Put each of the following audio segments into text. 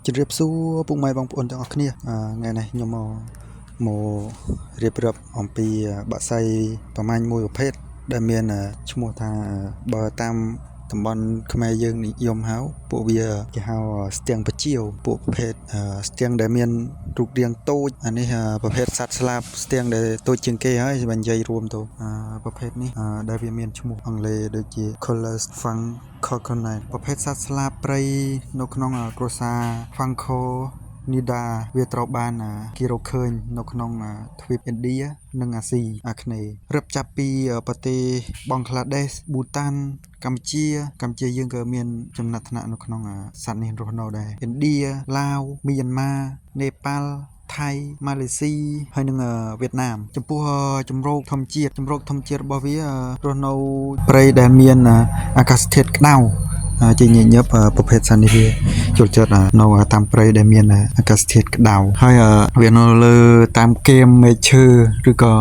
ជម្រាបសួរពុកម៉ែបងប្អូនទាំងអស់គ្នាថ្ងៃនេះខ្ញុំមកមករៀបរាប់អំពីបក្សីប្រមាញ់មួយប្រភេទដែលមានឈ្មោះថាបើតាមតំបន់ខ្មែរយើងនិយមហៅពួកវាគេហៅស្ទៀងប្រចៀវពួកប្រភេទស្ទៀងដែលមានរូបរាងតូចអានេះប្រភេទសត្វស្លាបស្ទៀងដែលតូចជាងគេហើយបើនិយាយរួមទៅប្រភេទនេះដែលវាមានឈ្មោះអង់គ្លេសដូចជា Colors Falconet ប្រភេទសត្វស្លាបព្រៃនៅក្នុងគ្រួសារ Falconidae វាត្រូវបានគេរកឃើញនៅក្នុងទ្វីបឥណ្ឌានិងអាស៊ីអាគ្នេយ៍រាប់ចាប់ពីប្រទេសបង់ក្លាដេសប៊ូតានកម្ពុជាកម្ពុជាយើងក៏មានចំណាត់ថ្នាក់នៅក្នុងសត្វនេះរស់នៅដែរឥណ្ឌាឡាវមីយ៉ាន់ម៉ានេប៉ាល់ថៃម៉ាឡេស៊ីហើយនិងវៀតណាមចំពោះជំរកធម្មជាតិជំរកធម្មជាតិរបស់វារស់នៅព្រៃដែលមានអាកាសធាតុក្តៅជាញឹកញាប់ប្រភេទសត្វនេះវាចូលចិត្តនៅតាមព្រៃដែលមានអាកាសធាតុក្តៅហើយវានៅលើតាមគែមមែកឈើឬក៏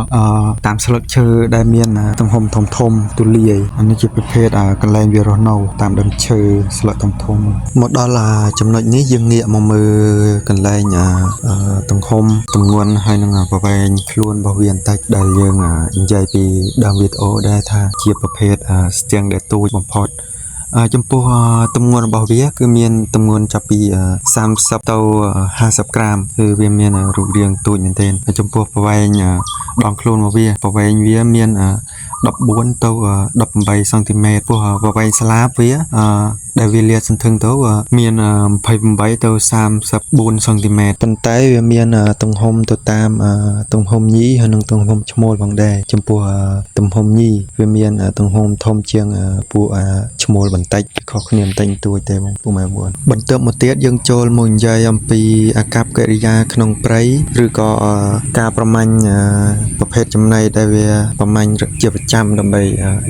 តាមស្លឹកឈើដែលមានទំហំធំធំទូលាយអានេះជាប្រភេទកន្លែងវារស់នៅតាមដើមឈើស្លឹកធំធំមកដល់ចំណុចនេះយើងងាកមកមើលកន្លែងទំហំទម្ងន់ហើយនឹងប្រវែងខ្លួនរបស់វាបន្តិចដែលយើងនិយាយពីដើមវីដេអូដែរថាជាប្រភេទស្ទៀងដែលតូចបំផុតចំពោះទម្ងន់របស់វាគឺមានទម្ងន់ចាប់ពី30ទៅ50ក្រាមគឺវាមានរូបរាងតូចមែនទែនចំពោះប្រវែងដងខ្លួនរបស់វាប្រវែងវាមាន14ទៅ18សង់ទីម៉ែត្រពោះប្រវែងស្លាបវាដែលវាលាតសន្ធឹងទៅមាន28ទៅ34សង់ទីម៉ែត្រប៉ុន្តែវាមានទំហំទៅតាមទំហំញីហើយនិងទំហំឈ្មោលផងដែរចំពោះទំហំញីវាមានទំហំធំជាងពួកឈ្មោលបន្តិចខុសគ្នាបន្តិចបន្តួចទេបងពុកម៉ែបងប្អូនបន្ទាប់មកទៀតយើងចូលមកនិយាយអំពីអាកប្បកិរិយាក្នុងព្រៃឬក៏ការប្រមាញ់ប្រភេទចំណីដែលវាប្រមាញ់ជាប្រចាំដើម្បី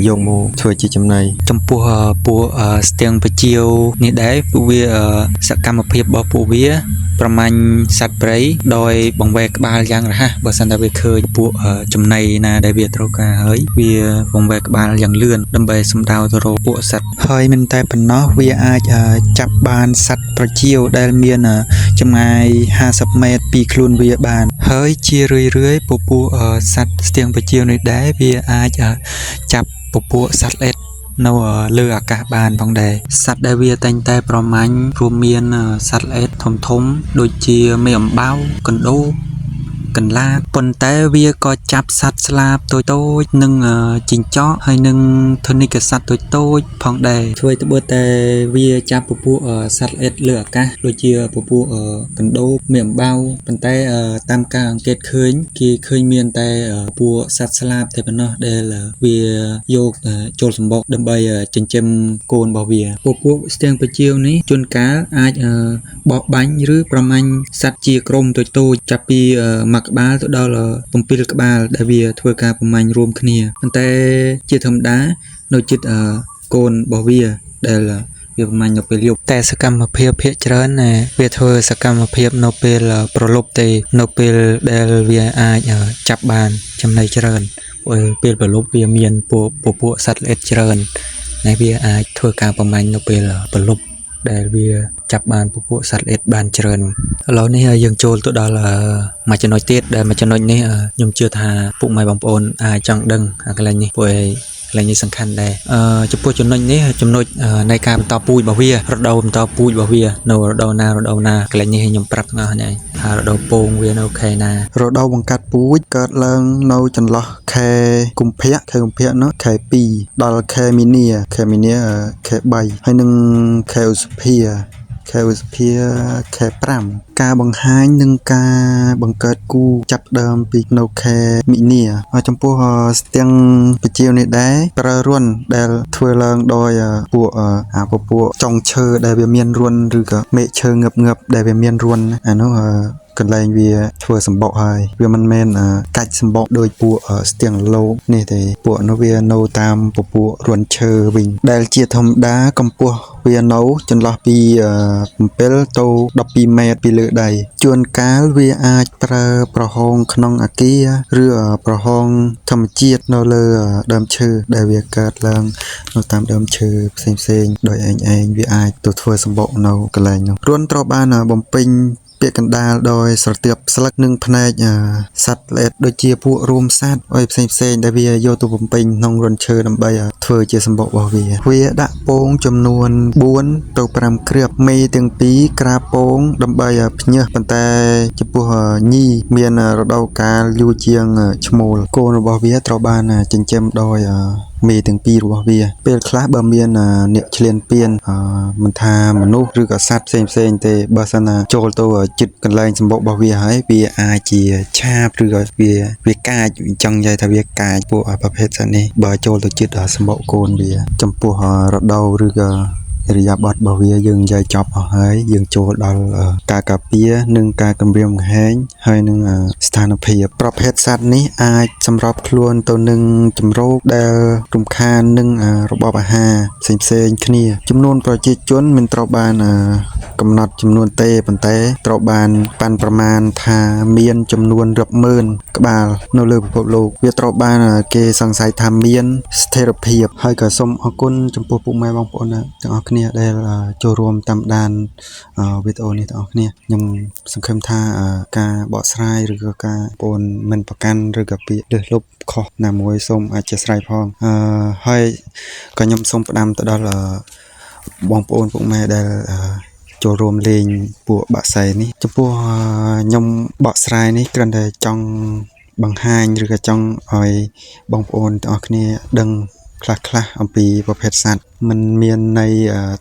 យកមកធ្វើជាចំណី ចំពោះពួកស្ទៀងប្រចៀវនេះដែរពួកវាសកម្មភាពរបស់ពួកវាប្រមាញ់សត្វព្រៃដោយបង្វែរក្បាលយ៉ាងរហ័សបើសិនតែវាឃើញពួកចំណីណាដែលវាត្រូវការហើយវាបង្វែរក្បាលយ៉ាងលឿនដើម្បីសម្ដៅទៅរកពួកសត្វ ហើយមិនតែប៉ុណ្ណោះវាអាចចាប់បានសត្វប្រចៀវដែលមានចម្ងាយ50ម៉ែត្រពីខ្លួនវាបាន ហើយជារឿយៗពពួកសត្វស្ទៀងប្រចៀវនេះដែរវាអាចចាប់ពពួកសត្វល្អិតនៅលើអាកាសបានផងដែរសត្វដែលវាតែងតែប្រមាញ់រួមមានសត្វល្អិតធំធំដូចជាមេអំបៅកណ្ដូបកន្លាតប៉ុន្តែវាក៏ចាប់សត្វស្លាបតូចៗនិងជីងចក់ហើយនិងធនិកសត្វតូចៗផងដែរធ្វើត្បិតតែវាចាប់ពពួកសត្វល្អិតលើអាកាសដូចជាពពួកកណ្ដូបមេអំបៅប៉ុន្តែតាមការអង្កេតឃើញគេឃើញមានតែពួកសត្វស្លាបតែប៉ុណ្ណោះដែលវាយកចូលសម្បុកដើម្បីចិញ្ចឹមកូនរបស់វាពពួកស្ទៀងប្រចៀវនេះជួនកាលអាចបរបាញ់ឬប្រមាញ់សត្វជាក្រុមតូចៗចាប់ពីមួយក្បាលទៅដល់7ក្បាលដែលវាធ្វើការប្រមាញ់រួមគ្នាប៉ុន្តែជាធម្មតានៅជិតកូនរបស់វាដែលវាប្រមាញ់នៅពេលយប់តែសកម្មភាពភាគច្រើនណាវាធ្វើសកម្មភាពនៅពេលប្រលប់ទេនៅពេលដែលវាអាចចាប់បានចំណីច្រើនព្រោះពេលប្រលប់វាមានពួកពពួកសត្វល្អិតច្រើនដែលវាអាចធ្វើការប្រមាញ់នៅពេលប្រលប់ដែលវាចាប់បានពពួកសត្វល្អិតបានច្រើនឥឡូវនេះយើងចូលទៅដល់មួយចំណុចទៀតដែលមួយចំណុចនេះខ្ញុំជឿថាពុកម៉ែបងប្អូនអាចចង់ដឹងអាកន្លែងនេះព្រោះឯកន្លែងនេះសំខាន់ដែរចំពោះចំណុចនេះចំណុចនៃការបន្តពូជរបស់វារដូវបន្តពូជរបស់វានៅរដូវណារដូវណាកន្លែងនេះខ្ញុំប្រាប់ទាំងអស់នេះថារដូវពងវានៅខែណា រដូវបង្កាត់ពូជកើតឡើងនៅចន្លោះខែកុម្ភៈខែកុម្ភៈនោះខែ2ដល់ខែមីនាខែមីនាខែ3ហើយនឹងខែឧសភាខែឧសភាខែ5ការបង្ហាញនិងការបង្កើតគូចាប់ផ្ដើមពីនៅខែមីនាហើយចំពោះស្ទៀងប្រចៀវនេះដែរប្រើរន្ធដែលធ្វើឡើងដោយពួកអាពពួកចុងឈើដែលវាមានរន្ធឬក៏មែកឈើងឹបៗដែលវាមានរន្ធអានោះ កន្លែងវាធ្វើសម្បុកហើយវាមិនមែនកាច់សម្បុកដោយពួកស្ទៀងលោកនេះទេពួកនោះវានៅតាមពពួករន្ធឈើវិញដែលជាធម្មតាកម្ពស់វានៅចន្លោះពី7ទៅ12ម៉ែត្រពីលើដីជួនកាលវាអាចប្រើប្រហោងក្នុងអាគារឬប្រហោងធម្មជាតិនៅលើដើមឈើដែលវាកើតឡើងនៅតាមដើមឈើផ្សេងៗដោយឯងឯងវាអាចទៅធ្វើសម្បុកនៅកន្លែងនោះរន្ធត្រូវបានបំពេញពាក្យកណ្ដាលដោយស្រទាប់ស្លឹកនិងផ្នែកសត្វល្អិតដូចជាពួករោមសត្វអីផ្សេងផ្សេងដែលវាយកទៅបំពេញក្នុងរន្ធឈើដើម្បីធ្វើជាសម្បុករបស់វាវាដាក់ពងចំនួន4ទៅ5គ្រាប់មេទាំងពីរក្រាបពងដើម្បីភ្ញាស់ប៉ុន្តែចំពោះញីមានរដូវកាលយូរជាងឈ្មោលកូនរបស់វាត្រូវបានចិញ្ចឹមដោយមេទាំងពីររបស់វាពេលខ្លះបើមានអ្នកឈ្លានពានមិនថាមនុស្សឬក៏សត្វផ្សេងផ្សេងទេបើសិនណាចូលទៅជិតកន្លែងសម្បុករបស់វាហើយវាអាចជាឆាបឬក៏វាវាកាចចង់និយាយថាវាកាចពួកប្រភេទសត្វនេះបើចូលទៅជិតសម្បុកកូនវាចំពោះរដូវឬក៏ឥរិយាបថរបស់វាយើងនិយាយចប់អស់ហើយយើងចូលដល់ការការពារនិងការគំរាមកំហែងហើយនឹងស្ថានភាពប្រភេទសត្វនេះអាចសម្របខ្លួនទៅនឹងជម្រកដែលរំខាននឹងរបបអាហារផ្សេងផ្សេងគ្នាចំនួនប្រជាជនមិនត្រូវបានកំណត់ចំនួនទេប៉ុន្តែត្រូវបានប៉ាន់ប្រមាណថាមានចំនួនរាប់ម៉ឺនក្បាលនៅលើពិភពលោកវាត្រូវបានគេសង្ស័យថាមានស្ថិរភាពហើយក៏សូមអរគុណចំពោះពុកម៉ែបងប្អូនទាំងអស់គ្នាដែលចូលរួមតាមដានវីដេអូនេះទាំងអស់គ្នាខ្ញុំសង្ឃឹមថាការបកស្រាយឬក៏ការបងប្អូនមិនប្រកាន់ឬក៏ពាក្យលើសលប់ខុសណាមួយសូមអធ្យាស្រ័យផងអឺហើយក៏ខ្ញុំសូមផ្ដាំទៅដល់បងប្អូនពុកម៉ែដែលចូលរួមលេងពួកបក្សីនេះចំពោះខ្ញុំបកស្រាយនេះគ្រាន់តែចង់បង្ហាញឬក៏ចង់ឲ្យបងប្អូនទាំងអស់គ្នាដឹងខ្លះខ្លះអំពីប្រភេទសត្វมันមានន័យ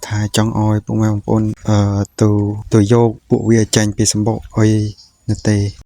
ថាចង់ឲ្យពុកម៉ែបងប្អូនទៅទៅយកពួកវាចេញពីសម្បុកអុយនោះទេ។